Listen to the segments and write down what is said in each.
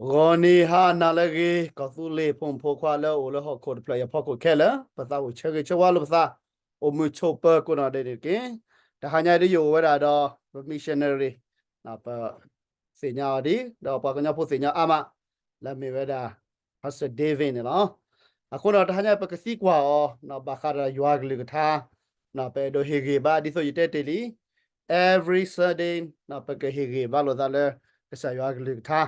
ဂီၤနံၤဟါနၤလၢအဂ့ၤ ကီၢ်သူလ့ၤဖိမုၣ်ဖိခွါလၢအအိၣ်လၢဟီၣ်ခိၣ်တဖျၢၣ်အံၤအဖီခိၣ်ခဲလၢာ်, ပသးအိၣ်ဆၢဂ့ၤဆၢဝါလိာ်ပသး, အိၣ်မုာ်ဆိးပၢၤကိးနီၢ်ဒဲးန့ၣ်တက့ၢ်. တဟါညါအံၤဒ်ယအိၣ်ဝဲဒၣ်ဒီး ပ missionary ပသ့ၣ်ညါအီၤဒ် ဒီးပှၤကညီဖိသ့ၣ်ညါအါမး လၢအမ့ၢ်ဝဲဒၣ် Pastor David န့ၣ်လီၤ. အဃိဒီးတဟါညါပကသံကွၢ်အီၤ ဘၣ်ဃးဒီးယွၤကလုၢ်ကထါ ပအဲၣ်ဒိးဟ့ၣ်ဂံၢ်ဘါဒ်သိးယတဲတ့ၢ်လံ every Sunday ပကဟ့ၣ်ဂံၢ်ဘါလိာ်သးလၢ ကစၢ်ယွၤကလုၢ်ကထါ.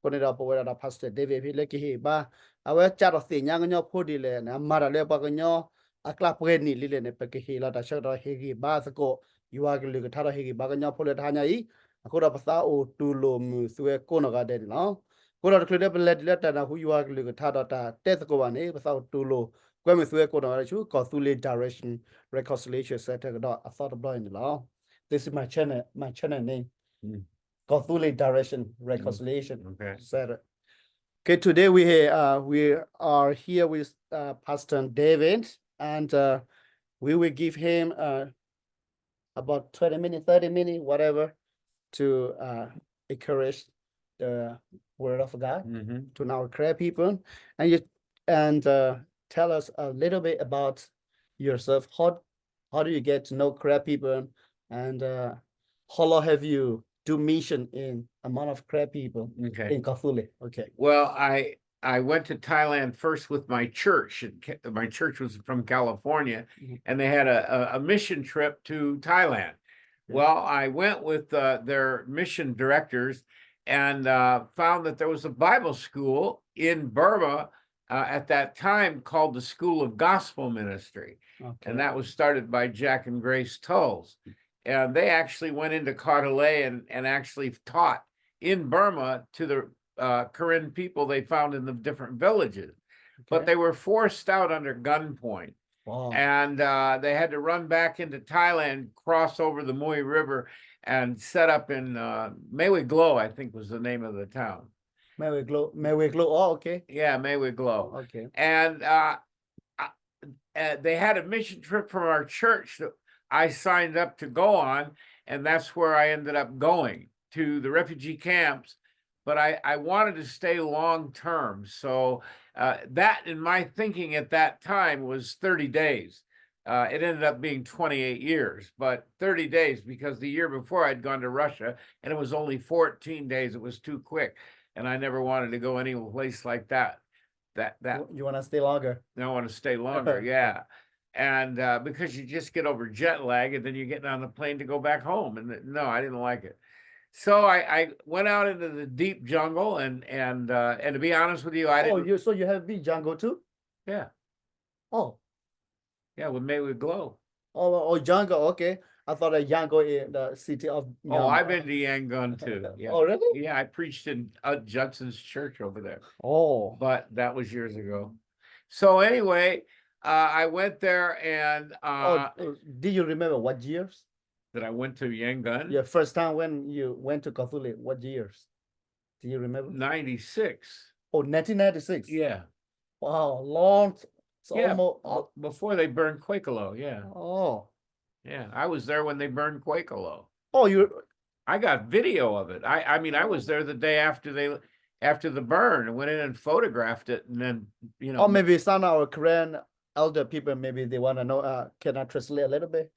အဃိန့ၣ်ဒီးပဝဲဒၣ်ဒီး Pastor David ဖဲလၢကဟ့ၣ်ဘါ အဝဲကးထီၣ်သ့ၣ်ညါကညီဖိဒ်လဲၣ်န့ၣ် အမၤတၢ်လၢပှၤကညီအကျါပှဲၤနံၣ်လံလဲၣ်န့ၣ် ပကဟ့ၣ်လီၤတၢ်ဆၢကတီၢ်ဟ့ၣ်ဂံၢ်ဘါသကိး ယွၤကလုၢ်ကထါဒီးဟ့ၣ်ဂံၢ်ဘါကညီဖိလၢတဟါညါအံၤ, အဃိဒီးပသးအိၣ်တူၢ်လိာ်မုာ်သုဝဲကိးနီၢ်ဂၤဒဲးန့ၣ်လီၤ. အဃိဒီးတချုးလၢပလဲၤတုၤလၢတၢ်နၢ်ဟူယွၤကလုၢ်ကထါဒီးတၢ်တဲသကိးဘၣ်န့ၣ် ပသးအိၣ်တူၢ်လိာ်ကွဲမုာ်သုဝဲကိးနီၢ်ဂၤဒဲးဆူ ကီၢ်သူလ့ၤ Direction Reconciliation Center ကဒီးအသီတဘျီအံၤန့ၣ်လီၤ. This is my channel, my channel name. ကီၢ်သူလ့ၤ Direction Reconciliation Center. Okay, today we ha- uh, we are here with uh, Pastor David, and uh, we will give him uh, about twenty minutes, thirty minutes, whatever, to uh, encourage the word of God to our Karen people. And you and uh, tell us a little bit about yourself. How how do you get to know Karen people? And uh, how long have you do mission in amount of Karen people in Kafule? Okay. Well, I I went to Thailand first with my church. And Ca- my church was from California, and they had a, a, a mission trip to Thailand. Well, I went with uh, their mission directors and uh, found that there was a Bible school in Burma uh, at that time called the School of Gospel Ministry. And that was started by Jack and Grace Tulls. And they actually went into Kar Tale and, and actually taught in Burma to the uh, Karen people they found in the different villages. But they were forced out under gunpoint. And uh, they had to run back into Thailand, cross over the Mui River, and set up in uh, Meweglo, I think was the name of the town. Meweglo, Meweglo, oh, okay. Yeah, Meweglo. Okay. And uh, I- uh, they had a mission trip from our church that I signed up to go on, and that's where I ended up going to the refugee camps. But I, I wanted to stay long term. So uh, that, in my thinking at that time, was thirty days. Uh, it ended up being twenty-eight years, but thirty days because the year before I'd gone to Russia and it was only fourteen days. It was too quick. And I never wanted to go any place like that. That, that, you want to stay longer? I want to stay longer, yeah. And uh, because you just get over jet lag and then you're getting on the plane to go back home. And th- no, I didn't like it. So I, I went out into the deep jungle and and uh, and to be honest with you, I Oh, didn't. You so you have been jungle too? Yeah, Oh, yeah, with Meweglo. Oh, oh, jungle. Okay, I thought a jungle in the city of. Oh, I've been to Yangon too. Yeah. Oh, really? Yeah, I preached in uh, Judson's church over there. Oh, but that was years ago. So anyway, uh, I went there and uh, oh, do you remember what years that I went to Yangon? Yeah, first time when you went to Kafule, what years? Do you remember? Ninety-six. Oh, nineteen ninety-six. Yeah. Wow, long. So yeah, almost uh, before they burned Quakelo. Yeah. Oh. Yeah, I was there when they burned Quakelo. Oh, you. I got video of it. I I mean, I was there the day after they after the burn and went in and photographed it, and then you know. Or maybe some of our Karen elder people, maybe they want to know. Uh, can I translate a little bit?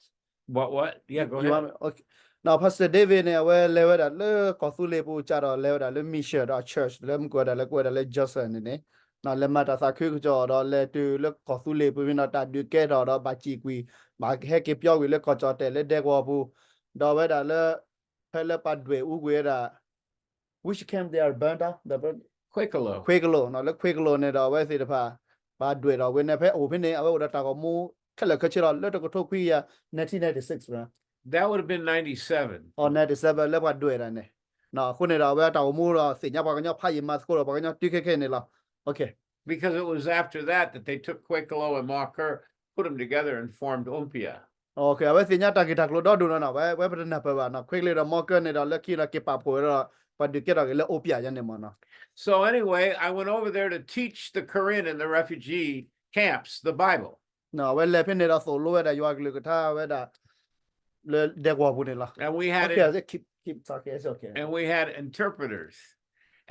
What what? Yeah, go ahead. Okay. Now, Pastor David န့ၣ် အဝဲလဲၤဝဲဒၣ်လၢကီၢ်သူလ့ၤပူၤ ကဒီးလဲၤဝဲဒၣ်လၢ mission ဒီး church လၢမုၢ်ကီၢ်ဝဲဒၣ်လၢကွဲးဒၣ်လၢ Joseph န့ၣ်န့ၣ် လဲၤမၤတၢ်သးခုကစီၣ်ဒီးလဲၤတုၤလၢကီၢ်သူလ့ၤပူၤဖဲန့ၣ် တၢ်ဒုးကဲထီၣ်ဒီးဘၣ်စံၣ်ကွံာ် ဘၣ်ဟဲက့ၤပၠီကွံာ်လၢကီၢ်ကၠီၣ်တဲၣ်လၢဒဲကဝီၤပူၤ ဒီးဝဲဒၣ်လၢ ဖဲလၢပှၤဒွဲၣ်အူကွံာ်ဝဲဒၣ် which camp they are burned down ခွ့ကလိာ် ခွ့ကလိာ် လၢခွ့ကလိာ်န့ၣ်ဒီးအဝဲသ့ၣ်တဖၣ် ပှၤဒွဲၣ်ထီၣ်ဝဲန့ၣ် ဖဲအိၣ်ဖဲန့ၣ် အဝဲအိၣ်ဒီးတၢ်ဂီၤမူခဲလၢာ်ခဲဆ့လီၤ လၢတကထိခွံကယၤ nineteen ninety-six န့ၣ် That would have been ninety-seven. အီၤ ninety-seven လၢပှၤဒွဲၣ်ဒၣ်န့ၣ် အဃိန့ၣ်ဒီးအဝဲတၢ်ဂီၤမူဒီးသ့ၣ်ညါပှၤကညီဖးယံာ် မၤသကိးဒီးပှၤကညီတုၤခဲခဲအံၤန့ၣ်လီၤ. Okay. Because it was after that that they took Quekelo and Mawker, put them together and formed Olympia. Okay, အဝဲသ့ၣ်ညါတၢ်ဂ့ၢ်တၢ်ကျိၤဒီဒိၣ်နီၤနီၤ ဝဲပတနၢ်ပၢၢ်ဘၣ်နီၤ ခွ့ကလိာ်ဒီး Mawker န့ၣ်ဒီး လၢခံဒီးက့ၤပာ်ဖှိၣ်ဝဲဒီး ပှၤဒုးကဲထီၣ်က့ၤလၢ Olympia ယါန့ၣ်မ့ၢ်နီၤ. So anyway, I went over there to teach the Karen in the refugee camps the Bible. အဝဲလဲၤဖဲန့ၣ်ဒီးသိၣ်လိဝဲဒၣ်ယွၤကလုၢ်ကထါဝဲဒၣ် လၢဒဲကဝီၤပူၤန့ၣ်လီၤ. And we had Okay, keep keep talking, it's okay. And we had interpreters.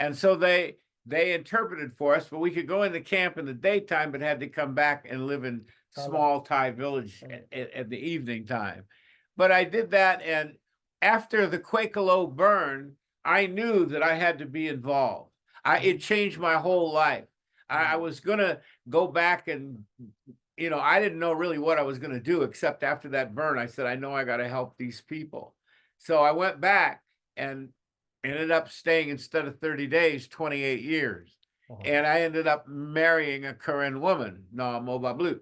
And so they they interpreted for us, but we could go in the camp in the daytime, but had to come back and live in small Thai village at, at, at the evening time. But I did that, and after the Quaker Low burn, I knew that I had to be involved. I, it changed my whole life. I, I was going to go back and, you know, I didn't know really what I was going to do, except after that burn, I said, I know I got to help these people. So I went back and ended up staying, instead of thirty days, twenty-eight years. And I ended up marrying a Karen woman, Na Mobablu,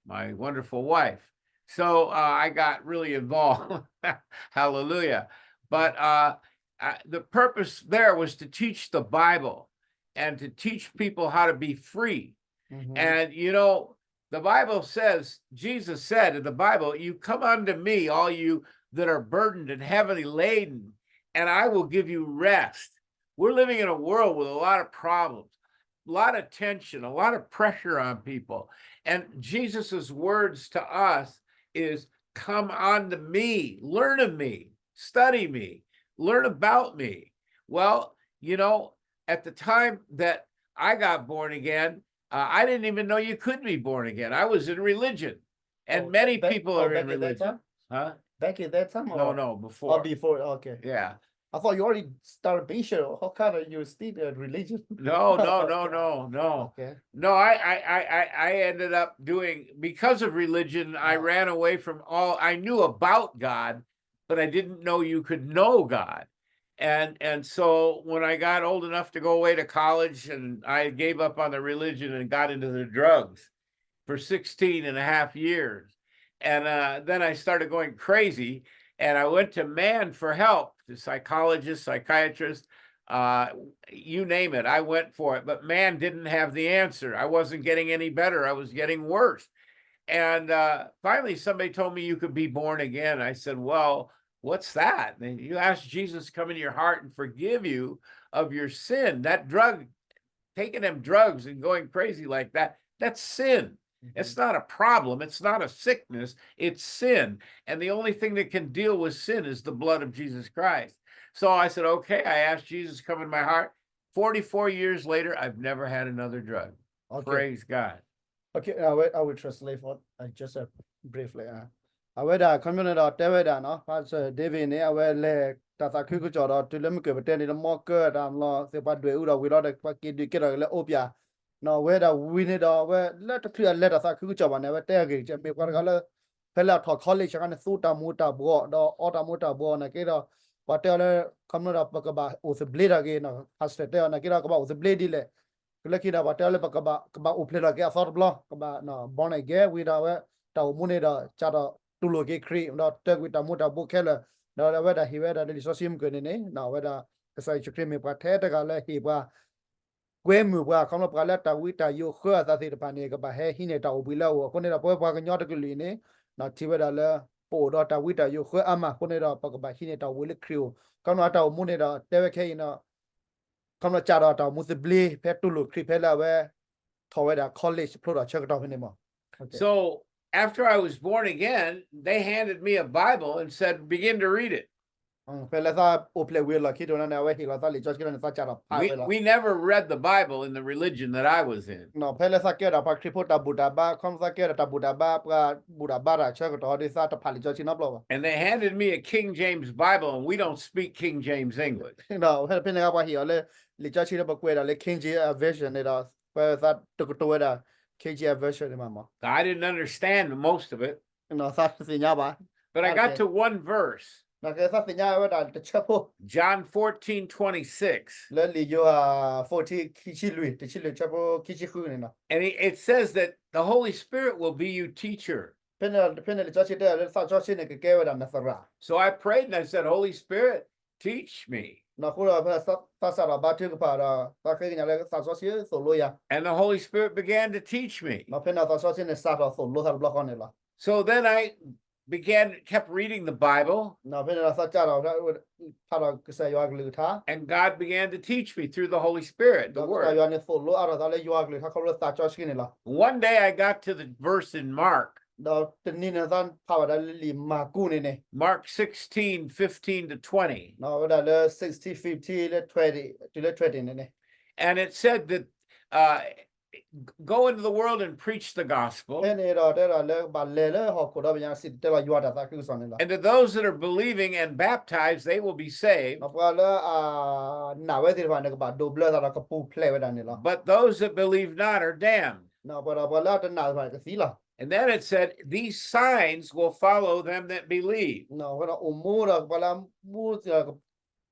my wonderful wife. So uh, I got really involved. Hallelujah. But uh, I, the purpose there was to teach the Bible and to teach people how to be free. And you know, the Bible says, Jesus said in the Bible, you come unto me, all you that are burdened and heavily laden, and I will give you rest. We're living in a world with a lot of problems, a lot of tension, a lot of pressure on people. And Jesus's words to us is, come unto me, learn of me, study me, learn about me. Well, you know, at the time that I got born again, uh, I didn't even know you could be born again. I was in religion, and oh, many back, people oh, are in religion. Huh? Back in that time? No, or, no, before. Oh, before, okay. Yeah. I thought you already started being sure. How kind of you still in religion? No, no, no, no, no. Okay. No, I, I, I, I ended up doing, because of religion, I ran away from all I knew about God, but I didn't know you could know God. And and so when I got old enough to go away to college, and I gave up on the religion and got into the drugs for sixteen and a half years. And uh, then I started going crazy, and I went to man for help, to psychologists, psychiatrists, uh, you name it. I went for it, but man didn't have the answer. I wasn't getting any better. I was getting worse. And uh, finally, somebody told me you could be born again. I said, well, what's that? And you ask Jesus to come into your heart and forgive you of your sin. That drug, taking them drugs and going crazy like that, that's sin. Mm-hmm. It's not a problem. It's not a sickness. It's sin. And the only thing that can deal with sin is the blood of Jesus Christ. So I said, okay, I asked Jesus to come in my heart. Forty-four years later, I've never had another drug. Okay. Praise God. Okay, I will, I will translate for uh, just uh, briefly. Uh. အဝဲဒၣ်ခီမ့ၢ်န့ၣ်ဒီးတဲဝဲဒၣ်နီၤ Pastor David န့ၣ် အဝဲလဲၤတၢ်သးခုကစီၣ်ဒီး တုၤလၢမုၢ်ကၢၢ်ပတဲန့ၣ် လၢမီကၢၢ်တၢ်လီၤသ့ၣ်ပှၤဒွဲၣ်အူဒီးဝံၤလီၤဒီး ပှၤက့ၤဒုးကဲထီၣ်က့ၤလၢအိပၠၣ် နီၤ အဝဲဒၣ်ဝံၤန့ၣ်ဒီး အဝဲလၢတချုးအလဲၤတၢ်သးခုကစီၣ်ဘၣ်န့ၣ် အဝဲတဲအဂ့ၢ် မ့ၢ်ပှၤတဂၤလၢ ဖဲလၢအထီၣ် college အခါန့ၣ် သူတၢ်မူၤတၢ်ဘှီး ဒီးအီတၢ်မူၤတၢ်ဘှီးနာ်က့ဒီး ပှၤတဲအီၤလၢ ခီမ့ၢ်ဒီး ပကဘၣ်အိၣ်သဘျ့ထီၣ်က့ၤနီၤ Pastor တဲအီၤနာ်က့ဒီး ကဘၣ်အိၣ်သဘျ့ဒ်လဲၣ် လၢခံဒီး ပှၤတဲအီၤလၢ ပကဘၣ် ကဘၣ်အိၣ်ဖျဲၣ်ထီၣ်က့ၤအသီတဘျီ ကဘၣ် born again ဝံၤဒီး အဝဲတၢ်အိၣ်မူန့ၣ်ဒီး စးထီၣ်တူၢ်လိာ်က့ၤခရံာ် ဒီးတၢကွံာ်တၢ်မူၤတၢ်ဘှီးခဲလၢာ် ဒီးအဝဲဒၣ်ဟ့ၣ်ဝဲဒၣ်လၢလံာ်စီဆှံမုၢ်ကၢၢ်န့ၣ်န့ၣ် အဝဲဒၣ် ကစၢ်ယ့ၣ်ၡူးခရံာ်မ့ၢ်ပှၤထဲတဂၤလၢဟ့ၣ်ပှၤ ကွဲမုာ်ပှၤ ခီဖျိပှၤလၢတၢ်ဝံတၢ်ယိးဃၢအသးသ့ၣ်တဖၣ်န့ၣ် ကဘၣ်ဟဲဟံးန့ၢ်တၢ်အိၣ်ဘှံးလၢအအိၣ် အဃိန့ၣ်ဒီး ပဝဲပှၤကညီတကလုာ်အံၤန့ၣ် ထံၣ်ဝဲဒၣ်လၢ ပအိၣ်ဒီးတၢ်ဝံတၢ်ယိးဃၢအါမး အဃိန့ၣ်ဒီး ပကဘၣ်ဟံးန့ၢ်တၢ်အိၣ်ဘှံးလၢခရံာ်အအိၣ် ခီဖျိအတၢ်အိၣ်မူန့ၣ်ဒီး တဲဝဲခဲအံၤန့ၣ် ခီဖျိစးထီၣ်တၢ်အိၣ်မူသဘျ့ ဖဲတူၢ်လိာ်ခရံာ်ဖဲလၢအဝဲ ထီၣ်ဝဲဒၣ် college ဖျိထီၣ်ဆၢကတီၢ်ဖဲန့ၣ်မး So after I was born again, they handed me a Bible and said, begin to read it. ဖဲလၢသးအိၣ်ဖျဲၣ်ဝံၤအလီၢ်ခံတနံၤန့ၣ် အဝဲဟ့ၣ်လီၤသးလံာ်စီဆှံန့ၣ် သးစးထီၣ်ဖးဝဲလီၤ. We never read the Bible in the religion that I was in. ဖဲလၢသးကဲဒၣ်ပှၤခရံာ်ဖိတၢ်ဘူၣ်တၢ်ဘါ ခီဖျိသးကဲဒၣ်တၢ်ဘူၣ်တၢ်ဘါ ပှၤဘူၣ်တၢ်ဘါတၢ်ဆၢကတီၢ်ဒီး သးတဖးလံာ်စီဆှံနီတဘျီဘၣ်. And they handed me a King James Bible, and we don't speak King James English. ဖဲန့ၣ်အခါ ပှၤဟ့ၣ်အီၤလၢ လံာ်စီဆှံလၢပကွဲးဒၣ်လၢ King James Version န့ၣ်ဒီး ပသးတကတိၤဝဲဒၣ် King James Version န့ၣ်မး I didn't understand most of it. သးတသ့ၣ်ညါဘၣ်. But I got to one verse. သးသ့ၣ်ညါဝဲဒၣ်တဆၢဖိ John fourteen twenty-six. လၢလံာ်ယိၤဟၣ် fourteen ခံဆံလွံၢ် တဆံလွံၢ်ဆၢဖိခံဆံဃုန့ၣ်လီၤ. And it says that the Holy Spirit will be your teacher. ဖဲန့ၣ် ဖဲန့ၣ်လံာ်စီဆှံတဲလၢသးစီဆှံန့ၣ် ကကဲဝဲဒၣ်နသရၣ်. So I prayed and I said, Holy Spirit, teach me. အဃိဒီး ဖဲသးစးထီၣ်ဘါထုကဖၣ်ဒီး သးဃ့ကညးလၢသးစီဆှံသိၣ်လိယၤ. And the Holy Spirit began to teach me. ဖဲန့ၣ်သးစီဆှံန့ၣ် စးထီၣ်သိၣ်လိသးတဘျီဃီန့ၣ်လီၤ. So then I began, kept reading the Bible. ဖဲန့ၣ်ဒီးသးစးထီၣ် ဖးထီၣ်ကစၢ်ယွၤကလုၢ်ကထါ And God began to teach me through the Holy Spirit, the Word. ဒီးကစၢ်ယွၤန့ၣ်သိၣ်လိအါထီၣ်သးလၢယွၤကလုၢ်ကထါခီဖျိသးစီဆှံန့ၣ်လီၤ. One day I got to the verse in Mark. ဒီးတနံၤန့ၣ်သးဖးဝဲဒၣ်လၢလံာ်မၢ်ကူးန့ၣ်န့ၣ် Mark sixteen fifteen to twenty. ဝဲဒၣ်လၢ sixteen fifteen လၢ twenty တုၤလၢ twenty န့ၣ်န့ၣ် And it said that uh, go into the world and preach the gospel. ဖဲန့ၣ်ဒီးတဲဒၣ်လၢကဘၣ်လဲၤလၢဟီၣ်ခိၣ်ဒီဘ့ၣ်ညါ စံၣ်တဲၤတဲလီၤယွၤတၢ်သးခုကစီၣ်န့ၣ်လီၤ. And to those that are believing and baptized, they will be saved. ပှၤလၢအနာ်ဝဲသ့ၣ်တဖၣ်န့ၣ် ကဘၣ်ဒိးဘျၢသးဒီးကပူၤဖျဲးဝဲဒၣ်န့ၣ်လီၤ. But those that believe not are damned. ပှၤဒီးပှၤလၢအတနာ်တဖၣ်န့ၣ် ကသံလီၤ. And then it said, these signs will follow them that believe. ဝဲဒီးအိၣ်မူဒီးပှၤလၢအမူ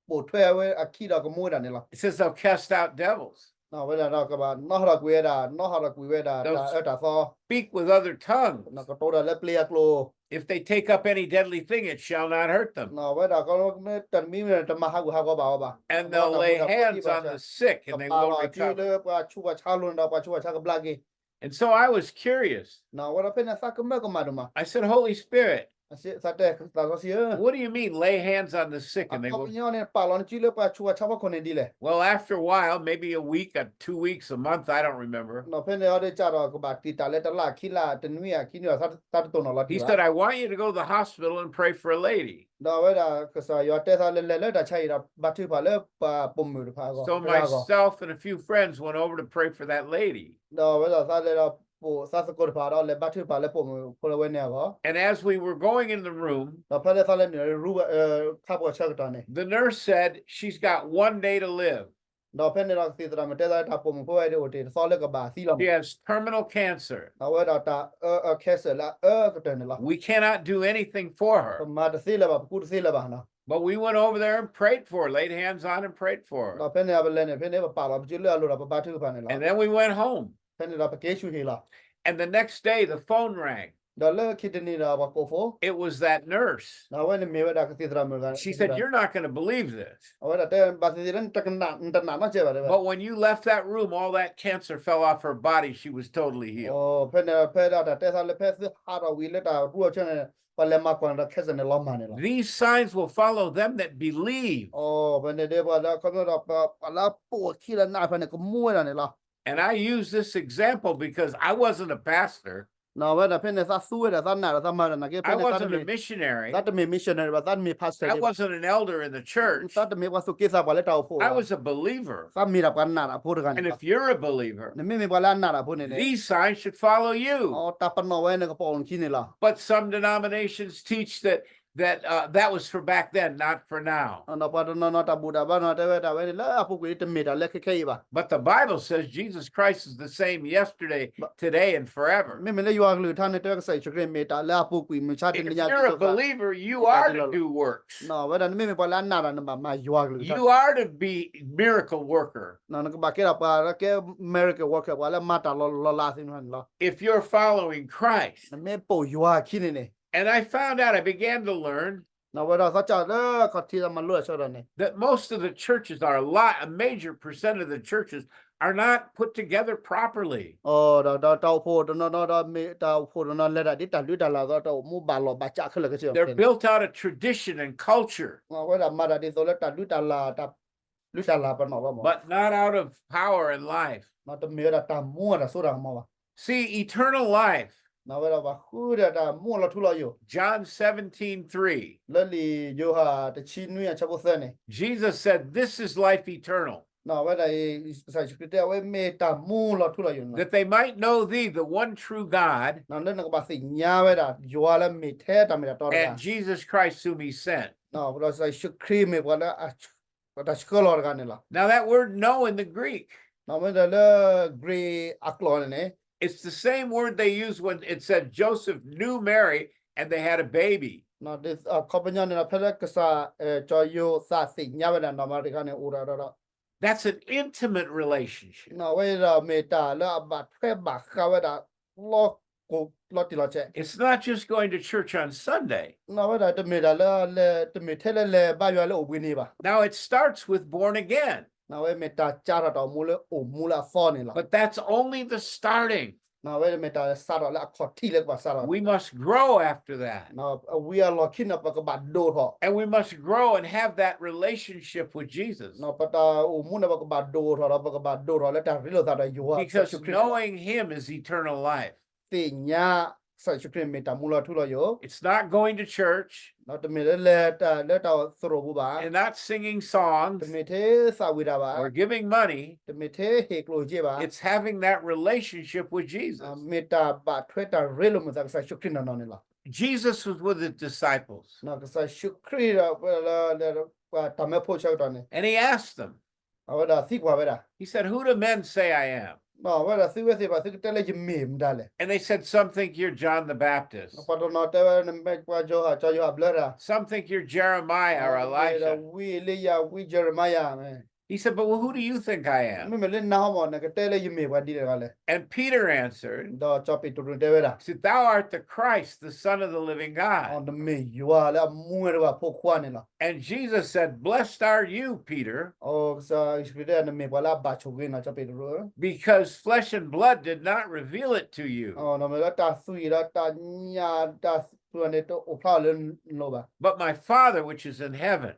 ပိာ်ထွဲဝဲအခံဒီးကမူဝဲဒၣ်န့ၣ်လီၤ. It says they'll cast out devils. ဝဲဒၣ်ဒီးကဘၣ်နီၣ်ဟးထီၣ်ကွံာ်ဝဲဒၣ် နီၣ်ဟးထီၣ်ကွံာ်ဝဲဒၣ် They'll တၢ်အၢတၢ်သီ, speak with other tongues. ကတိၤတၢ်လၢပျ့ၤအကျိာ်. If they take up any deadly thing, it shall not hurt them. ဝဲဒၣ်ကီမ့ၢ်တၢ်တမံၤမံၤန့ၣ် တမၤဟးဂူာ်ဟးဂီၤဘၣ်အီၤဘၣ်. And they'll lay hands on the sick and they will recover. ကပာ်လီၤစုလၢပှၤဆူးပှၤဆါလိၤန့ၣ်ဒီး ပှၤဆူးပှၤဆါကဘျါက့ၤ And so I was curious. ဝဲဒီးဖဲန့ၣ်သးကမၢကမၣ်ဒိၣ်မး. I said, Holy Spirit, သးတဲသးစီဆှံဧၢ, what do you mean, lay hands on the sick and they will? အခီပညီန့ၣ် ပာ်လီၤနစုလၢပှၤဆူးပှၤဆါဖီခိၣ်န့ၣ်ဒ်လဲၣ်. Well, after a while, maybe a week, a, two weeks, a month, I don't remember. ဒီးဖဲန့ၣ်အီၤဒ်ကၢ်ဒီးကဘၣ်တံာ်တာ်လၢတလၢခံလၢတနွံဧါခံနွံဧါ သးတတိၢ်နီၣ်လီၤတံၢ်ဘၣ်. He said, I want you to go to the hospital and pray for a lady. ဒီးဝဲဒၣ်ကစၢ်ယွၤတဲသးလၢလဲၤလၢတၢ်ဆါအံၤဒီး ဘါထုကဖၣ်လၢပှၤပိာ်မုၣ်တဖၣ်အဂီၢ် So myself and a few friends went over to pray for that lady. ဒီးဝဲဒၣ်သးလဲၤဒီးပိာ်သးသကိးတဖၣ် ဒီးလဲၤဘါထုကဖၣ်လၢပိာ်မုၣ်ဖိလၢဝဲန့ၣ်အဂီၢ် And as we were going in the room, ဒီးဖဲလၢသးလဲၤနုာ်လၢ ခါပှၢ်ဆၢကတီၢ်န့ၣ် the nurse said she's got one day to live. ဒီးဖဲန့ၣ်ဒီးကသံၣ်သရၣ်မုၣ်တဲသးလၢတၢ်ပိာ်မုၣ်ဖိဝဲဒၣ်အိၣ်တ့ၢ်တသီလၢကဘၣ်သံလီၤ. She has terminal cancer. ဒီးဝဲဒၣ်တၢ်အၢ အ cancer လၢအအၢကတၢၢ်န့ၣ်လီၤ. We cannot do anything for her. ပမၤတသ့လၢၤဘၣ် ပကူတသ့လၢၤဘၣ်နီၤ But we went over there and prayed for her, laid hands on and prayed for her. ဒီးဖဲန့ၣ်ပလဲၤန့ၣ် ဖဲန့ၣ်ပပာ်လီၤပစုလၢအလိၤဒီးပဘါထုကဖၣ်န့ၣ်လီၤ. And then we went home. ဖဲန့ၣ်ဒီးပက့ၤဆူၣ်ဟံၣ်လီၤ. And the next day, the phone rang. ဒီးလၢခံတနံၤဒီးပှၤကိးဖိ It was that nurse. ဒီးအဝဲန့ၣ်မ့ၢ်ဝဲဒၣ်ကသံၣ်သရၣ်မုၣ်တဂၤ She said, You're not gonna believe this. အဝဲဒၣ်တဲဘၣ်သ့ၣ်သ့ၣ်လၢ နတနာ်နီတစဲးဘၣ်တဲဝဲ But when you left that room, all that cancer fell off her body. She was totally healed. ဖဲန့ၣ်ဖဲဒၣ်တၢ်တဲသးလၢဖဲသုဟးထီၣ်ဝံၤလၢတၢ်ရူအဆၢန့ၣ် ပှၤလဲၤမၤကွၢ်န့ၣ်ဒီး cancer န့ၣ်လီၤမၢ်န့ၣ်လီၤ. These signs will follow them that believe. ဖဲန့ၣ်ဒ်ပှၤလၢအခီပညီဒီး ပှၤလၢအပိာ်အခံလၢနာ်တဖၣ်န့ၣ် ကမူဝဲဒၣ်န့ၣ်လီၤ. And I use this example because I wasn't a pastor. ဝဲဒၣ်ဖဲန့ၣ် သးသူဝဲဒၣ် သးနာ်ဒီးသးမၤဝဲဒၣ်နာ်က့ I wasn't a missionary. သးတမ့ၢ် missionary ဘၣ် သးတမ့ၢ် pastor ဒံးဘၣ် I wasn't an elder in the church. သးတမ့ၢ်ပှၤသူၣ်က့သးပှၢ်လၢတၢ်အိၣ်ဖှိၣ်ဘၣ် I was a believer. သးမ့ၢ်ဒၣ်ပှၤနာ်တၢ်ဖိတဂၤန့ၣ်လီၤ. And if you're a believer, နမ့မ့ၢ်ပှၤလၢအနာ်တၢ်ဖိန့ၣ်န့ၣ် these signs should follow you. တၢ်ပနီၣ်ဝဲန့ၣ်ကပိာ်နခံန့ၣ်လီၤ. But some denominations teach that that uh, that was for back then, not for now. ဒီးပှၤတနီၤနီၤတၢ်ဘူၣ်တၢ်ဘါနီၤတဲဝဲဒၣ်ဝဲန့ၣ် လၢအပူၤကွံာ်တမ့ၢ်တၢ်လၢခဲခဲအံၤဘၣ်. But the Bible says Jesus Christ is the same yesterday, today, and forever. မ့မ့ၢ်လၢယွၤကလုၢ်ကထါန့ၣ် တဲဝဲကစၢ်ယ့ၣ်ၡူးခရံာ်မ့ၢ်တၢ်လၢအပူၤကွံာ် မုၢ်ဆါတနံၤညါ If you're a believer, you are to do works. ဝဲဒၣ်နမ့မ့ၢ်ပှၤလၢအနာ်တၢ် နဘၣ်မၤယွၤကလုၢ်ကထါ You are to be miracle worker. နကဘၣ်ကဲဒၣ်ပှၤလၢကဲ miracle worker ပှၤလၢမၤတၢ်လီၤလီၤလးသ့ၣ်တဖၣ်န့ၣ်လီၤ. If you're following Christ, နမ့ၢ်ပိာ်ယွၤအခံန့ၣ်န့ၣ် And I found out, I began to learn ဝဲဒၣ်သးစၢ်လၢခီၣ်ထံးသးမၤလိတၢ်ဆၢကတီၢ်န့ၣ် that most of the churches are a lot, a major percent of the churches are not put together properly. ဒီးတၢ်အိၣ်ဖှိၣ်တနီၤနီၤဒီး မ့ၢ်တၢ်အိၣ်ဖှိၣ်တနီၤလဲၤဒၣ်ဒ်တၢ်လုၢ်တၢ်လၢ်အသိး တၢ်အိၣ်မူဘၣ်လီၢ်ဘၣ်စးခဲလၢာ်ခဲဆ့ They're built out of tradition and culture, ဝဲဒၣ်မၤတၢ်ဒ်သိးလၢတၢ်လုၢ်တၢ်လၢ် တၢ်လုၢ်တၢ်လၢ်ပနီၣ်လီၤ but not out of power and life. တမ့ၢ်ဝဲဒၣ်တၢ်မူအတၢ်စိတၢ်ကမီၤဘၣ် See, eternal life ဝဲဒၣ်ပှၤဃုဒီးတၢ်မူလီၤထူလီၤယိာ် John seventeen three. လၢလံာ်ယိၤဟၣ်တဆံနွံအဆၢဖိသၢန့ၣ် Jesus said, This is life eternal, ဝဲဒၣ်အံၤ ကစၢ်ယ့ၣ်ၡူးခရံာ်တဲအဝဲမ့ၢ်တၢ်မူလီၤထူလီၤယိာ်န့ၣ် that they might know thee, the one true God, လၢနကဘၣ်သ့ၣ်ညါဝဲဒၣ်ယွၤလၢမ့ၢ်ထဲတၢ်မ့ၢ်တၢ်တီတဂၤ and Jesus Christ whom he sent. ဒီးကစၢ်ယ့ၣ်ၡူးခရံာ်မ့ၢ်ပှၤလၢ တၢ်ဆှၢလီၤတဂၤန့ၣ်လီၤ Now that word know in the Greek, မ့ၢ်ဒီးလၢ Greek အကျိာ်န့ၣ်န့ၣ် it's the same word they use when it said Joseph knew Mary and they had a baby. အခီပညီန့ၣ်ဒီး ဖဲလၢကစၢ် ကၠီယိၤသးသ့ၣ်ညါဝဲဒၣ်နီၢ်မၤရံတဂၤန့ၣ် အိၣ်ဒီး That's an intimate relationship. အဝဲဒီးမ့ၢ်တၢ်လၢအဘၣ်ထွဲဘၣ်ဃးဝဲဒၣ် လီၤကိၢ်လီၤတံၢ်လီၤဆဲး It's not just going to church on Sunday. ဝဲဒၣ်တမ့ၢ်တၢ်လၢ တမ့ၢ်ထဲလၢလဲၤဘါယွၤလၢအိၣ်ဘှံးန့ၣ်ဘၣ် Now it starts with born again. ဝဲမ့ၢ်တၢ်စးထီၣ်တၢ်အိၣ်မူလၢအိၣ်မူလၢအသီန့ၣ်လီၤ But that's only the starting. ဝဲမ့ၢ်တၢ်စးထီၣ်လၢအခီၣ်ထံးလၢကဘၣ်စးထီၣ် We must grow after that. ဝံၤအလီၢ်ခံန့ၣ် ပကဘၣ်ဒိၣ်ထီၣ် And we must grow and have that relationship with Jesus. ပတၢ်အိၣ်မူန့ၣ် ပကဘၣ်ဒိၣ်ထီၣ်ဒီး ပကဘၣ်ဒိၣ်ထီၣ်လၢတၢ်ရ့လိာ်သးဒီးယွၤ Because knowing him is eternal life. သ့ၣ်ညါ ကစၢ်ယ့ၣ်ၡူးခရံာ်န့ၣ်မ့ၢ်တၢ်မူလီၤထူလီၤယိာ်, It's not going to church ဒီးတမ့ၢ်လၢလဲၤတၢ်လၢတၢ်သရိာ်ပူၤဘၣ်, and not singing songs တမ့ၢ်ထဲသးဝံၣ်တၢ်ဘၣ်, or giving money, တမ့ၢ်ထဲဟ့ၣ်ကျိၣ်စ့ဘၣ်, It's having that relationship with Jesus. မ့ၢ်တၢ်ဘၣ်ထွဲတၢ်ရ့လိာ်မုာ်သးကစၢ်ယ့ၣ်ၡူးခရံာ်နီၢ်နီၢ်န့ၣ်လီၤ. Jesus was with his disciples, ကစၢ်ယ့ၣ်ၡူးခရံာ်ဒီး ပှၤတၢ်မၢဖိဆၢကတီၢ်န့ၣ်, and he asked them, အဝဲဒၣ်သံကွၢ်ဝဲဒၣ်, he said, Who do men say I am? အဝဲဒၣ်သံဝဲသ့ၣ်တဖၣ် သုကတဲလၢယမ့ၢ်မတၤလဲၣ်. And they said, Some think you're John the Baptist. ပှၤတနီၤတဲဝဲ နမ့ၢ်ပှၤယိၤဟၣ် စီၤယိၤဟၣ်ဘျၢတၢ်, Some think you're Jeremiah or Elijah. ဝံအ့လံယၤ ဝံယရမၤယၤ, He said, But who do you think I am? မ့မ့ၢ်လၢနၤဟီမး နကတဲလၢယမ့ၢ်ပှၤဒ်လဲၣ်တဂၤလဲၣ်. And Peter answered, ဒီးစီၤပ့းတရူးတဲဝဲဒၣ်, That thou art the Christ, the Son of the living God. နမ့ၢ်ယွၤလၢအမူဝဲတဂၤအဖိခွါန့ၣ်လီၤ. And Jesus said, Blessed are you, Peter, ကစၢ်ယ့ၣ်ၡူးခရံာ်တဲ နမ့ၢ်ပှၤလၢအဘၣ်ဆိၣ်ဂ့ၤနီၢ် စီၤပ့းတရူး, because flesh and blood did not reveal it to you, ဒီးမ့ၢ်လၢတၢ်သွံၣ်ဒီးတၢ်ညၣ်တၢ်သူန့ၣ် တအိၣ်ဖျါအီၤလၢနလိၤဘၣ်, but my Father which is in heaven.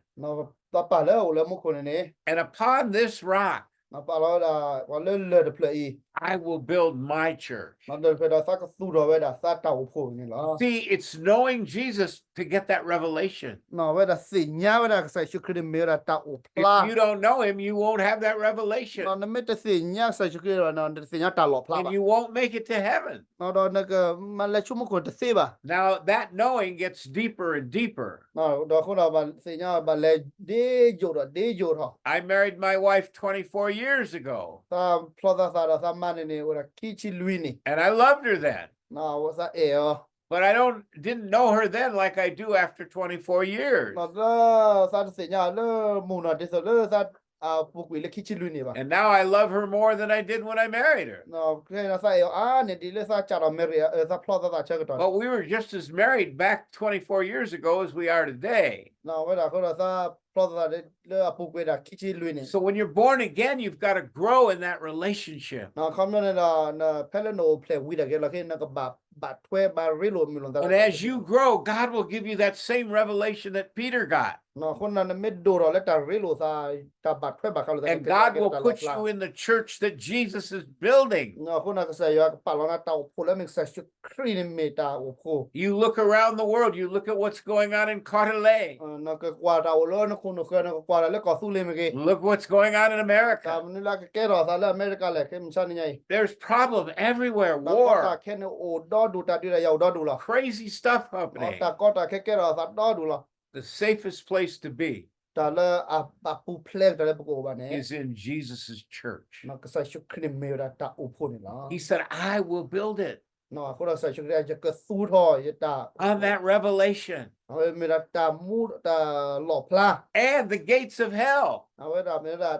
ပၢ်လၢအအိၣ်လၢမူခိၣ်န့ၣ်န့ၣ်, And upon this rock ပာ်လီၤဝဲဒၣ် ပှၤလၢလၢၢ်တဖျၢၣ်အံၤ, I will build my church. လၢၢ်တဖျၢၣ်ဒီးသးကသူၣ်ထီၣ်ဝဲဒၣ်သးတၢ်အိၣ်ဖှိၣ်န့ၣ်လီၤ. See, it's knowing Jesus to get that revelation. အဝဲဒၣ်သ့ၣ်ညါဝဲဒၣ်ကစၢ်ယ့ၣ်ၡူးခရံာ်န့ၣ်မ့ၢ်ဝဲဒၣ်တၢ်အိၣ်ဖျါ, If you don't know him, you won't have that revelation. နမ့ၢ်တသ့ၣ်ညါကစၢ်ယ့ၣ်ၡူးခရံာ်ဘၣ် နတသ့ၣ်ညါတၢ်လီၣ်ဖျါဘၣ်, And you won't make it to heaven. နမၤလဲၤဆူမူခိၣ်တသ့ဘၣ်. Now that knowing gets deeper and deeper. ဒီးအဃိဒီး ပသ့ၣ်ညါဘၣ်လဲၤဒ့ယိာ်ဒီးဒ့ယိာ်ထီၣ်, I married my wife twenty-four years ago. သးဖျီသးသးဒီးသးမါန့ၣ်န့ၣ် အိၣ်ဒီးခံဆံလွံၢ်နံၣ်, And I loved her then. သးအဲၣ်အီၤ, But I don't didn't know her then like I do after twenty-four years. ဒီးသးတသ့ၣ်ညါလၢမုၢ်နီၢ်ဒ်သိးလၢသးအပူၤကွံာ်လၢခံဆံလွံၢ်နံၣ်ဘၣ်, And now I love her more than I did when I married her. ခဲအံၤဒီးသးအဲၣ်အီၤအါန့ၢ်ဒ်လၢသးစးထီၣ် marry သးဖျီသးသးဆၢကတီၢ်, But we were just as married back twenty-four years ago as we are today. ဝဲဒၣ်အဃိဒီးသးဖျီသးသးလၢအပူၤကွံာ်ဒၣ်ခံဆံလွံၢ်နံၣ်, So when you're born again, you've got to grow in that relationship. ခီပညီန့ၣ်ဒီး ဖဲလၢနအိၣ်ဖျဲၣ်ဝံၤဒၣ်က့ၤလီၤ ခဲအံၤနကဘၣ်ဘၣ်ထွဲဘၣ်ရ့လိာ်မုာ်လိာ်သး, And as you grow, God will give you that same revelation that Peter got. အဃိန့ၣ် နမ့ၢ်ဒိၣ်ထီၣ်လၢတၢ်ရ့လိာ်သး တၢ်ဘၣ်ထွဲဘၣ်ဃးလိာ်သးန့ၣ် And God will put you in the church that Jesus is building. အဃိန့ၣ် ကစၢ်ယွၤကပာ်လီၤနၤတၢ်အိၣ်ဖှိၣ်လၢ မ့ၢ်ကစၢ်ယ့ၣ်ၡူးခရံာ်န့ၣ်မ့ၢ်တၢ်အိၣ်ဖှိၣ်, You look around the world, you look at what's going on in Kawtale. နကကွၢ်တၢ်အိၣ်လၢနခိၣ်နဃၢၤ နကကွၢ်တၢ်လၢကီၢ်သူလ့ၤမ့ၢ်ဂ့ၤ, Look what's going on in America. တၢ်မနုၤလၢအကကဲထီၣ်အသးလၢအမဲရကၤလဲၣ် ခဲမုၢ်ဆါနံၤညါအံၤ, There's problem everywhere, war. တၢ်ကီတၢ်ခဲန့ၣ်အိၣ်ဒီဒူၣ် တၢ်ဒုးတၢ်ယၤအိၣ်ဒီဒူၣ်လီၤ, Crazy stuff happening. တၢ်ကီတၢ်ခဲကဲထီၣ်အသးဒီဒူၣ်လီၤ. The safest place to be တၢ်လၢအပူၤဖျဲးကတၢၢ်လၢပကအိၣ်ဘၣ်န့ၣ် is in Jesus' church. ကစၢ်ယ့ၣ်ၡူးခရံာ်န့ၣ်မ့ၢ်ဝဲဒၣ်တၢ်အိၣ်ဖှိၣ်န့ၣ်လီၤ. He said, I will build it. အဃိဒီးကစၢ်ယ့ၣ်ၡူးခရံာ်ကကသူထီၣ်ယတၢ်, On that revelation. အဝဲမ့ၢ်ဒၣ်တၢ်မူတၢ်လီၣ်ဖျါ, And the gates of hell အဝဲဒၣ်မ့ၢ်ဝဲဒၣ်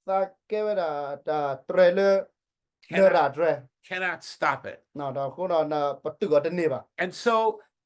သးကဲဝဲဒၣ်တၢ်တြဲၤလၢ လရာ်တြဲၤ, cannot stop it. ဒီးအဃိဒီး ပတုာ်အီၤတန့ၢ်ဘၣ်. And so,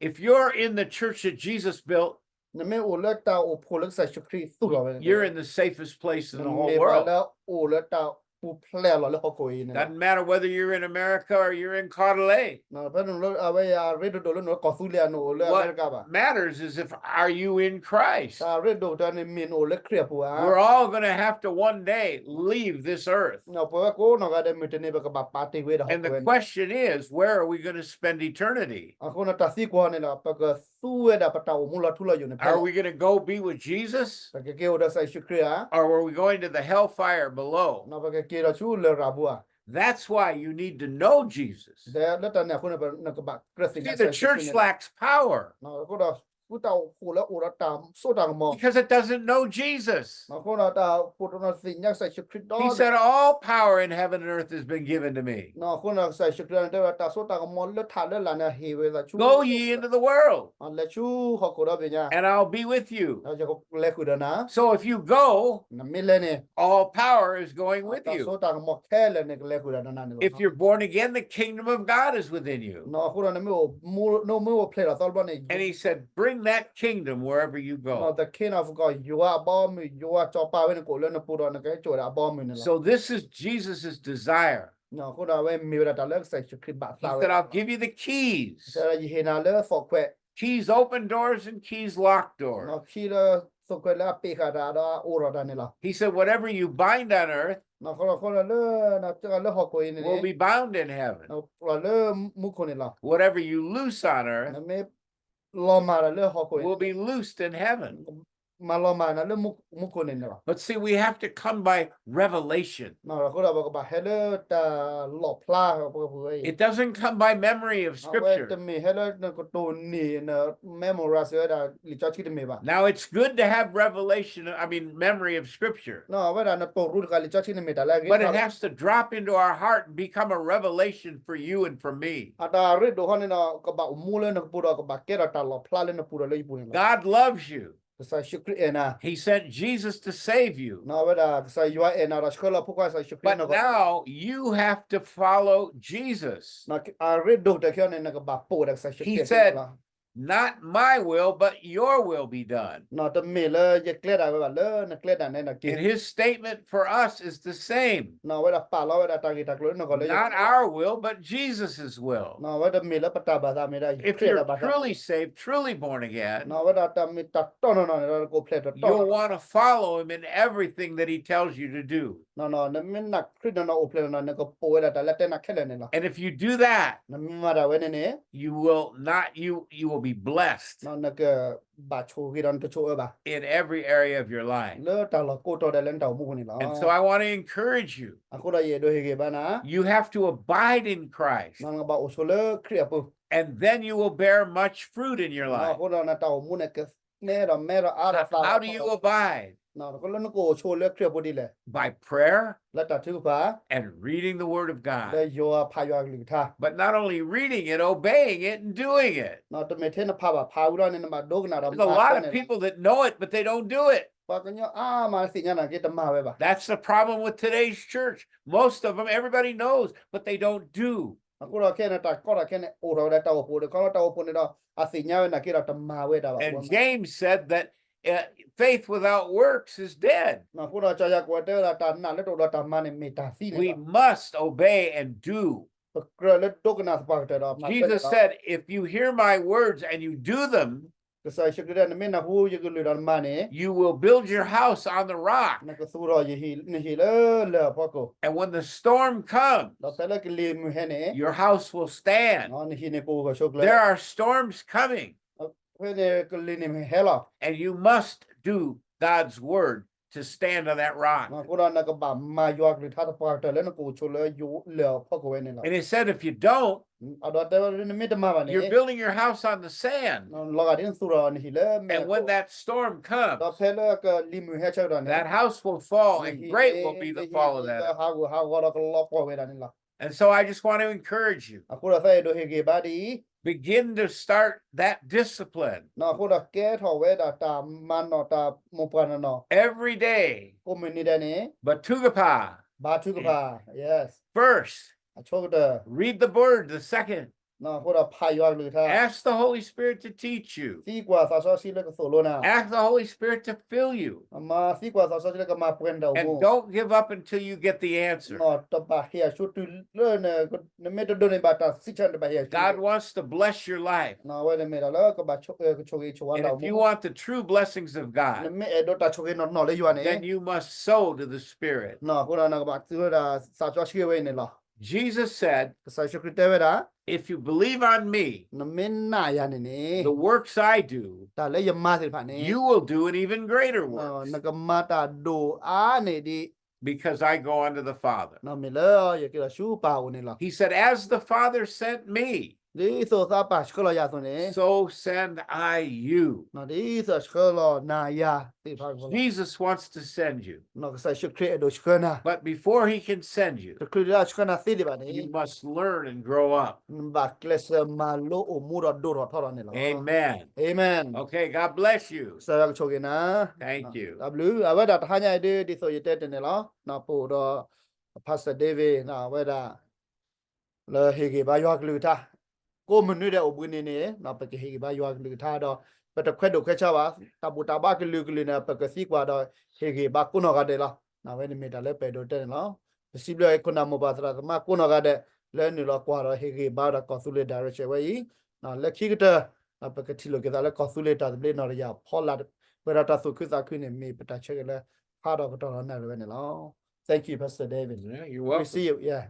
if you're in the church that Jesus built, နမ့ၢ်အိၣ်လၢတၢ်အိၣ်ဖှိၣ်လၢကစၢ်ယ့ၣ်ၡူးခရံာ်သူၣ်ထီၣ်ဝဲန့ၣ်, you're in the safest place in the whole world. နမ့ၢ်ပှၤလၢအအိၣ်လၢတၢ်ပူၤဖျဲးအလီၢ်လၢဟီၣ်ခိၣ်အံၤန့ၣ်လီၤ. Doesn't matter whether you're in America or you're in Kawtale. ဖဲနအိၣ်လၢအဝဲအရ့ဒိၣ်ဒိၣ်လၢနအိၣ်လၢကီၢ်သူလ့ၤ နအိၣ်လၢအမဲရကၤဘၣ်, What matters is if are you in Christ. တၢ်ရ့ဒိၣ်ကတၢၢ်န့ၣ် မ့ၢ်နအိၣ်လၢခရံာ်အပူၤဧါ. We're all going to have to one day leave this earth. ပဝဲကိးနီၢ်ဂၤဒဲး မုၢ်တနံၤ ပကဘၣ်ပာ်တ့ၢ်ကွံာ်ဝဲဒၣ်ဟီၣ်ခိၣ်ဝဲန့ၣ်လီၤ. And the question is, where are we going to spend eternity? အဃိန့ၣ် တၢ်သံကွၢ်န့ၣ်ဒီး ပကသူဝဲဒၣ်ပတၢ်အိၣ်မူလီၤထူလီၤယိာ်န့ၣ် Are we going to go be with Jesus? ပကက့ၤအိၣ်ဒီးကစၢ်ယ့ၣ်ၡူးခရံာ်ဧါ, Or are we going to the hellfire below? ပကက့ၤဒီးဆူလရာ်ပူၤဧါ. That's why you need to know Jesus. လၢတၢ်န့ၣ်အဃိန့ၣ် နကဘၣ်ကြၢးသ့ၣ်ညါကစၢ်ယ့ၣ်ၡူးခရံာ်န့ၣ်လီၤ. See, the church lacks power. အဃိဒီး ဃုတၢ်အိၣ်ဖှိၣ်လၢအိၣ်ဒီးတၢ်စိတၢ်ကမီၤ, Because it doesn't know Jesus. အဃိဒီးတၢ်အိၣ်ဖှိၣ်တနီၤသ့ၣ်ညါကစၢ်ယ့ၣ်ၡူးခရံာ်ဒီဒူၣ်, He said, All power in heaven and earth has been given to me. အဃိဒီးကစၢ်ယ့ၣ်ၡူးခရံာ်န့ၣ်တဲဝဲဒၣ် တၢ်စိတၢ်ကမီၤလၢထးလၢလာ်န့ၣ် ဟ့ၣ်ဝဲဒၣ်ဆူ, Go ye into the world. လဲၤဆူဟီၣ်ခိၣ်ဒီဘ့ၣ်ညါ, And I'll be with you. ဒီးယကလဲၤဃုာ်ဒီးနၤ. So if you go, နမ့ၢ်လဲၤန့ၣ်, all power is going with you. တၢ်စိတၢ်ကမီၤခဲလၢာ်န့ၣ် ကလဲၤဃုာ်ဒီးနၤန့ၣ်လီၤ. If you're born again, the kingdom of God is within you. အဃိဒီးနမ့ၢ်အိၣ်မူ, နမ့ၢ်အိၣ်ဖျဲၣ်ထီၣ်သီတဘျီန့ၣ်, And he said, Bring that kingdom wherever you go. ဒီး the kingdom of God ယွၤအဘီအမုၢ်, ယွၤစီၤပၤဝဲန့ၣ် ကအိၣ်လၢနပူၤဒီး နကဟဲစိာ်ဝဲဒၣ်အဘီအမုၢ်န့ၣ်လီၤ. So this is Jesus' desire. အဃိဒီးအဝဲမ့ၢ်ဝဲဒၣ်တၢ်လၢကစၢ်ယ့ၣ်ၡူးခရံာ်ဘၣ်သးဝဲ, He said, I'll give you the keys. ယဟ့ၣ်နၤလၢသိၣ်ခွဲး, Keys open doors and keys lock doors. ခံလၢ သိၣ်ခွဲးလၢအပ့ၤဃာ်တၢ်ဒီးအအိၣ်ထီၣ်တၢ်န့ၣ်လီၤ. He said, whatever you bind on earth နီၢ်ဃိဒီးဃိဒီးလၢ နကလၢဟီၣ်ခိၣ်အံၤန့ၣ် will be bound in heaven. လၢမူခိၣ်န့ၣ်လီၤ. Whatever you loose on earth နမ့ၢ်လီၤမၢ်ဒီးလၢဟီၣ်ခိၣ်အံၤ will be loosed in heaven. မၤလီၤမၢ်နၤလၢမူခိၣ်န့ၣ်န့ၣ်လီၤ. But see, we have to come by revelation. အဃိဒီးပကဘၣ်ဟဲလၢတၢ်လီၣ်ဖျါပှဲၤပူၤဝဲအံၤ It doesn't come by memory of scripture. တမ့ၢ်ဟဲလၢနကတိၢ်န့ၢ် န memorize ဝဲဒၣ်လံာ်စီဆှံတမ့ၢ်ဘၣ်. Now, it's good to have revelation, I mean, memory of scripture. အဝဲဒၣ်နတိၢ်ရူတကးလံာ်စီဆှံန့ၣ်မ့ၢ်တၢ်လၢအဂ့ၤ But it has to drop into our heart and become a revelation for you and for me. အတၢ်ရ့ဒိၣ်ဟီန့ၣ်ဒီး ကဘၣ်အိၣ်မူလၢနကပူၤဒီးကဘၣ်ကဲထီၣ်တၢ်လီၣ်ဖျါလၢနပူၤဒီးလၢယပူၤန့ၣ်လီၤ. God loves you. ကစၢ်ယ့ၣ်ၡူးခရံာ်အဲၣ်နၤ He sent Jesus to save you. အဝဲဒၣ်ကစၢ်ယွၤအဲၣ်နၤဒီးဆှၢလီၤဖိခွါကစၢ်ယ့ၣ်ၡူးခရံာ် But now you have to follow Jesus. အရ့ဒိၣ်တၢ်ခဲအံၤန့ၣ် နကဘၣ်ပိာ်ဝဲဒၣ်ကစၢ်ယ့ၣ်ၡူးခရံာ် He said, not my will, but your will be done. တမ့ၢ်လၢယကျဲဒၣ်ဝဲဘၣ် လၢနကျဲဒၣ်နဲဒၣ်က့ And his statement for us is the same. အဝဲဒၣ်ပာ်လီၤဝဲဒၣ်တၢ်ဂ့ၢ်တၢ်ကျိၤလၢနဂီၢ်လၢ Not our will, but Jesus' will. အဝဲတမ့ၢ်လၢပတၢ်ဘၣ်သး မ့ၢ်ဒၣ် If you're truly saved, truly born again, အဝဲဒၣ်တၢ်မ့ၢ်တၢ်တီနီၢ်နီၢ်န့ၣ်ဒီး နကအိၣ်ဖျဲၣ်တတီ you'll want to follow him in everything that he tells you to do. နမ့ၢ်နာ်ခရံာ်နီၢ်နီၢ်အိၣ်ဖျဲၣ်နီၢ်နီၢ် နကပိာ်ဝဲဒၣ်တၢ်လၢတဲနၤခဲလၢာ်န့ၣ်လီၤ. And if you do that, နမ့ၢ်မၤတၢ်ဝဲန့ၣ်န့ၣ် you will not, you, you will be blessed နကဘၣ်ဆိၣ်ဂ့ၤဒီးနတဆိၣ်အၢဘၣ် in every area of your life. လၢတၢ်လီၢ်ကိးတီၤဒဲးလၢနတၢ်အိၣ်မူပူၤန့ၣ်လီၤ. And so I want to encourage you. အဃိဒီးယအဲၣ်ဒိးဟ့ၣ်ဂံၢ်ဘါနၤ You have to abide in Christ. နကဘၣ်အိၣ်ဆိးလၢခရံာ်အပူၤ And then you will bear much fruit in your life. အဃိဒီးနတၢ်အိၣ်မူန့ၣ် ကမဲဒီးမဲဒီးအါဒီးသၣ် How do you abide? လၢနကအိၣ်ဆိးလၢခရံာ်အပူၤဒ်လဲၣ် By prayer လၢတၢ်ထုကဖၣ် and reading the word of God. လၢယွၤဖးယွၤကလုၢ်ကထါ But not only reading it, obeying it and doing it. တမ့ၢ်ထဲနဖးဘၣ် ဖးဝံၤလီၤန့ၣ် နဘၣ်ဒိကနၣ်ဒီး There's a lot of people that know it, but they don't do it. ပှၤကညီအါမးသ့ၣ်ညါနာ်က့ တမၤဝဲဘၣ် That's the problem with today's church. Most of them, everybody knows, but they don't do. အဃိဒီးခဲအံၤန့ၣ် တၢ်ကီတၢ်ခဲန့ၣ် အိၣ်ထီၣ်ဝဲဒၣ်တၢ်အိၣ်ဖှိၣ်ဒီး ခီလၢတၢ်အိၣ်ဖှိၣ်န့ၣ်ဒီး အသ့ၣ်ညါဝဲနာ်က့ဒီး တမၤဝဲဒၣ်ဘၣ် And James said that uh, faith without works is dead. အဃိဒီး ကၠီၤယၤကိာ်တဲဝဲဒၣ် တၢ်နာ်လၢတအိၣ်ဒီးတၢ်မၤန့ၣ် မ့ၢ်တၢ်သံန့ၣ်လီၤ We must obey and do. ပကြၢးလၢဒိကနၣ်သပှၢ်ကတၢၢ်ဒီး Jesus said, if you hear my words and you do them, ကစၢ်ယ့ၣ်ၡူးခရံာ်တဲ နမ့ၢ်နၢ်ဟူယကလုၢ်ဒီးနမၤန့ၣ် you will build your house on the rock. နကသူၣ်ထီၣ်နဟံၣ်လၢလၢၢ်အဖီခိၣ် And when the storm comes, ဒီးဖဲလၢကလံၤမုၢ်ဟဲန့ၣ် your house will stand. နဟံၣ်န့ၣ်ကအိၣ်ဂၢၢ်ဆိးကျၢၤ There are storms coming. ဖဲန့ၣ်ကလံၤန့ၣ်မ့ၢ်ဟဲလီၤ And you must do God's word to stand on that rock. အဃိဒီးနကဘၣ်မၤယွၤကလုၢ်ကထါသပှၢ်ကတၢၢ်လၢနကအိၣ်ဆိးလၢလၢၢ်အဖီခိၣ်ဝဲန့ၣ်လီၤ And he said, if you don't, ဒီးတဲဝဲ နမ့ၢ်တမၤဘၣ်န့ၣ် you're building your house on the sand. လီၤဂာ်ဒ်နသူၣ်ထီၣ်နဟံၣ်လၢမဲာ် And when that storm comes, ဒီးဖဲလၢကလံၤမုၢ်ဟဲဆၢကတီၢ်န့ၣ် that house will fall, and great will be the fall of that house. ဟးဂူာ်ဟးဂီၤဒီးကလီၤပှီၢ်ဝဲဒၣ်န့ၣ်လီၤ And so I just want to encourage you. အဃိဒီးသးအဲၣ်ဒိးဟ့ၣ်ဂံၢ်ဘါဒ်အံၤ Begin to start that discipline. အဃိဒီးကဲထီၣ်ဝဲဒၣ်တၢ်မၤနီၣ်တၢ်မိၢ်ပှၢ်နီၢ်နီၢ် Every day. ကိးမုၢ်နံၤဒဲးန့ၣ် ဘါထုကဖၣ်. ဘါထုကဖၣ် First, အဆိကတၢၢ် read the word. The second, အဃိဒီးဖးယွၤကလုၢ်ကထါ ask the Holy Spirit to teach you. သံကွၢ်သးစီဆှံလၢကသိၣ်လိနၤ Ask the Holy Spirit to fill you. မၤသံကွၢ်သးစီဆှံလၢကမၤပှဲၤနတၢ်အိၣ်မူ And don't give up until you get the answer. တဘၣ်ဟ့ၣ်အဆူၣ်တုၤလၢ နမ့ၢ်တဒိးန့ၢ်ဘၣ်တၢ်စံးဆၢန့ၣ် တဘၣ်ဟ့ၣ်အဆူၣ် God wants to bless your life. အဝဲန့ၣ်မ့ၢ်တၢ်လၢကဘၣ်ကဆိၣ်ဂ့ၤဆိၣ်ဝါနတၢ်အိၣ်မူ And if you want the true blessings of God, နမ့ၢ်အဲၣ်ဒိးတၢ်ဆိၣ်ဂ့ၤနီၢ်နီၢ်လၢယွၤန့ၣ် then you must sow to the Spirit. အဃိဒီးနကဘၣ်သူဝဲဒၣ်သးစီဆှံဝဲအံၤန့ၣ်လီၤ Jesus said, ကစၢ်ယ့ၣ်ၡူးခရံာ်တဲဝဲဒၣ် if you believe on me, နမ့ၢ်နာ်ယၤန့ၣ်န့ၣ် the works I do, တၢ်လၢယမၤသ့ၣ်တဖၣ်န့ၣ် you will do an even greater work. နကမၤတၢ်ဒိၣ်အါန့ၢ်ဒံး Because I go unto the Father. မ့ၢ်လၢယက့ၤလီၤဆူပၢ်အအိၣ်န့ၣ်လီၤ He said, as the Father sent me, ဒ်သိးသးပၢ်ဆှၢလီၤယၤအသိးန့ၣ် so send I you. ဒ်သိးဆှၢလီၤနၤယၤသ့ၣ်တဖၣ် Jesus wants to send you. ကစၢ်ယ့ၣ်ၡူးခရံာ်အဲၣ်ဒိးဆှၢနၤ But before he can send you, တချုးလၢအဆှၢနၤသ့ဒံးဘၣ်န့ၣ် you must learn and grow up. နဘၣ်ကျဲးစၢးမၤလိအိၣ်မူဒီးဒိၣ်ထီၣ်ထီထီၣ်န့ၣ်လီၤ Amen. Amen. Okay, God bless you. ကစၢ်ယွၤကဆိၣ်ဂ့ၤနၤ Thank you. တၢ်ဘျုး အဝဲဒၣ်တဟါညါအံၤဒ် ဒ်သိးယတဲတ့ၢ်န့ၣ်လီၤ ပအိၣ်ဒီး Pastor David အဝဲဒၣ် လၢဟ့ၣ်ဂံၢ်ဘါယွၤကလုၢ်ကထါ ကိးမုၢ်နွံဒဲးအိၣ်ဘှံးနံၤန့ၣ် ပကဟ့ၣ်ဂံၢ်ဘါယွၤကလုၢ်ကထါဒီး ပတခွဲးဒိၣ်ခွဲးဆါဘၣ် တၢ်ဘူၣ်တၢ်ဘါကလုာ်ကလုာ်န့ၣ် ပကသံကွၢ်ဒီးဟ့ၣ်ဂံၢ်ဘါကိးနီၢ်ဂၤဒဲးလီၤ အဝဲန့ၣ်မ့ၢ်တၢ်လၢပအဲၣ်ဒိးတဲန့ၣ်လီၤ ပစံးဘျုးအခိၣ်နၢ်မိၢ်ပၢ်သရၣ်သမါကိးနီၢ်ဂၤဒဲး လၢနုာ်လီၤကွၢ်ဒီးဟ့ၣ်ဂံၢ်ဘါဒီးကီၢ်သူလ့ၤ direction ဝဲအံၤ လၢခံကတၢၢ် ပကထံၣ်လိာ်က့ၤသးလၢကီၢ်သူလ့ၤတၢ်သဘျ့နီၢ်တယၢ်ဖီလာ် ပှဲၤဒီးတၢ်သူၣ်ခုသးခုန့ၣ် မ့ၢ်ပတၢ်ဆၢဂ့ၤလၢ ဖးဒီးပတီၢ်ဒီးနၣ်ရံၣ်ဝဲန့ၣ်လီၤ. Thank you, Pastor David. We see you. Yeah.